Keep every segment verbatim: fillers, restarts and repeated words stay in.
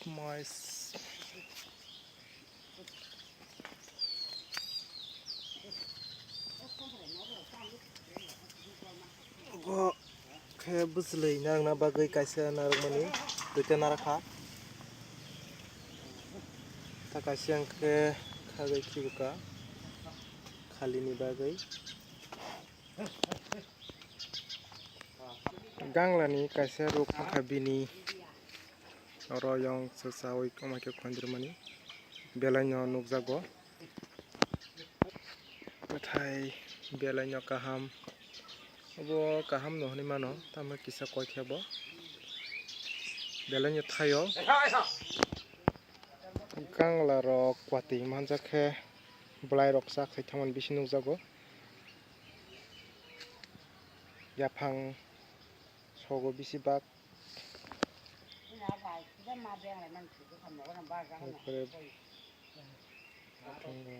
Mais. Ogo khe bwchwlwi narwkna bagwi kaisa narwkmani duita narwkha. Ta kaisa hwnkhe khagwi khibuka khalini bagwi. Ganglani kaisa ruk wngkha bini. Oro yong chawi wngma khe khonjrwmani belaino nukjago. Nathai belaino kaham, obo kaham no hwnwi mano, tamo kisa koi khe bo belaino thaio. Gangla rok kwatwi manjak khe bwlai rok chak khai thangmani bisi nukjago. Yaphang sogo bisi bak. Ekre tongo.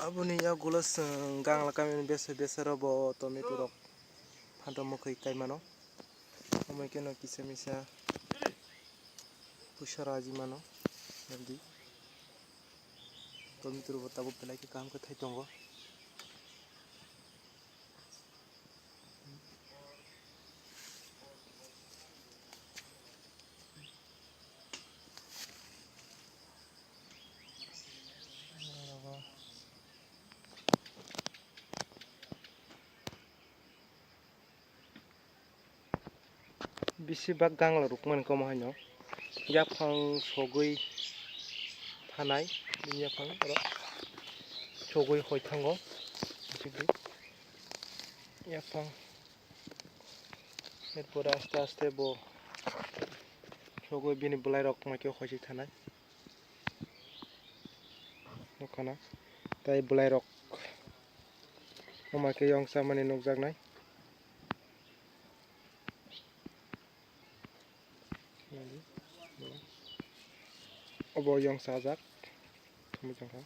Aboni yagulo chwng gangla kamiyani bese bese rok bo tomato rok phantok mwkhwi kai mano. Omo khe no kisa misa puisa raji mano. Nadi tomato rok bo tabuk belai khe kaham khe thai tongo. Bisi bak gangla rok mani komo haino yaphang sogwi thanai, bini yaphang oro sogwi hoi thango. Yaphang erpore aste aste bo sogwi bini bwlai rok mai khe hoisi thanai. Nukha na tei bwlai rok omo khe yong chamani nukjaknai. Obo yong chajak thumui tongkha.